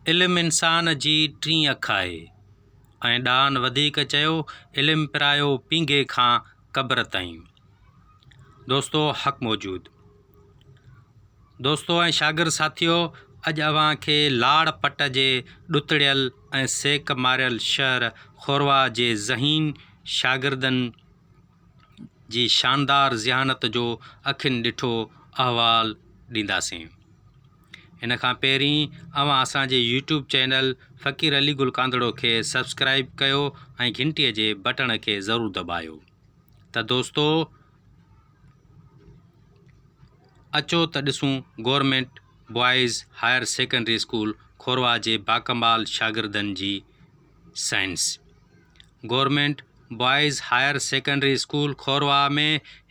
علم انسان جي ٽين اک آهي. ۽ ڏاهن وڌيڪ چيو علم پرايو پينگهي کان قبر تائين. دوستو حق موجود. دوستو ۽ شاگرد ساٿيو اڄ اوهان کي لاڙ پٽ جي ڏتڙيل ۽ سيڪ ماريل شهر خورواهه جي ذهين شاگردن جي شاندار ذهانت جو اکين ڏٺو احوال ڏينداسين. ان کان پهرين اوهان اسان جي يوٽيوب چينل فقير علي گل ڪانڌڙو کي سبسڪرائيب ڪيو ۽ گهنٽي جي بٽڻ کي ضرور دٻايو ته دوستو اچو ته ڏسون government boys higher secondary school Khorwah جي باڪمال شاگردن جي science government boys higher secondary school Khorwah ۾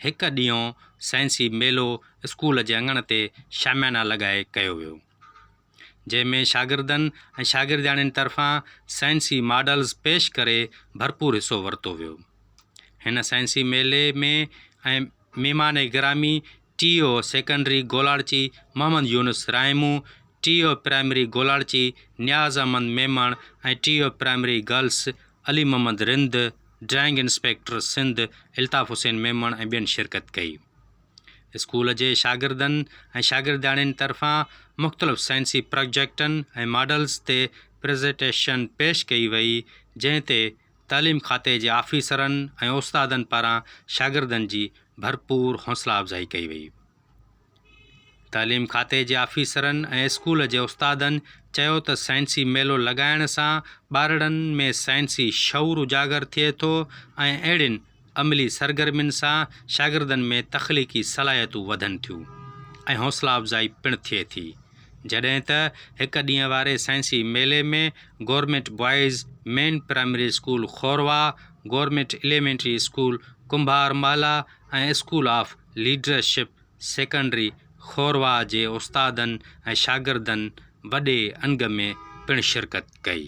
هڪ ڏينهون سائنسي ميلو اسڪول جي اڱڻ تي شاميانا لڳائي ڪيو ويو جنهن ۾ شاگردن ۽ شاگردياڻين طرفان سائنسي ماڊلز پيش ڪري ڀرپور حصو ورتو ويو هن سائنسي ميلي ۾ ۽ مهمان گرامي T O secondary Golarchi Muhammad Younis Rahimo, T O primary Golarchi Niaz Ahmed Memon ۽ T O primary girls Ali Muhammad Rind, drawing inspector Sindh Altaf Hussain Memon ۽ ٻين شرڪت ڪئي. اسڪول جي شاگردن ۽ شاگردياڻين طرفان مختلف سائنسي پراجيڪٽن ۽ ماڊلز تي پريزيٽيشن پيش ڪئي وئي جنهن تي تعليم کاتي جي آفيسرن ۽ استادن پاران شاگردن جي ڀرپور حوصلا افزائي ڪئي وئي. تعليم کاتي جي آفيسرن ۽ اسڪول جي استادن چيو ته سائنسي ميلو لڳائڻ سان ٻارڙن ۾ سائنسي شعور اجاگر ٿئي ٿو ۽ اهڙين عملي سرگرمين سان شاگردن ۾ تخليقي صلاحيتون وڌن ٿيون ۽ حوصلا افزائي پڻ ٿئي ٿي. جڏهن ته هڪ ڏينهن واري سائنسي ميلي ۾ government boys main primary school Khorwah, government elementary school Kumbhar Mohalla ۽ school of leadership secondary Khorwah جي استادن ۽ شاگردن وڏي انگ ۾ پڻ شرڪت ڪئي.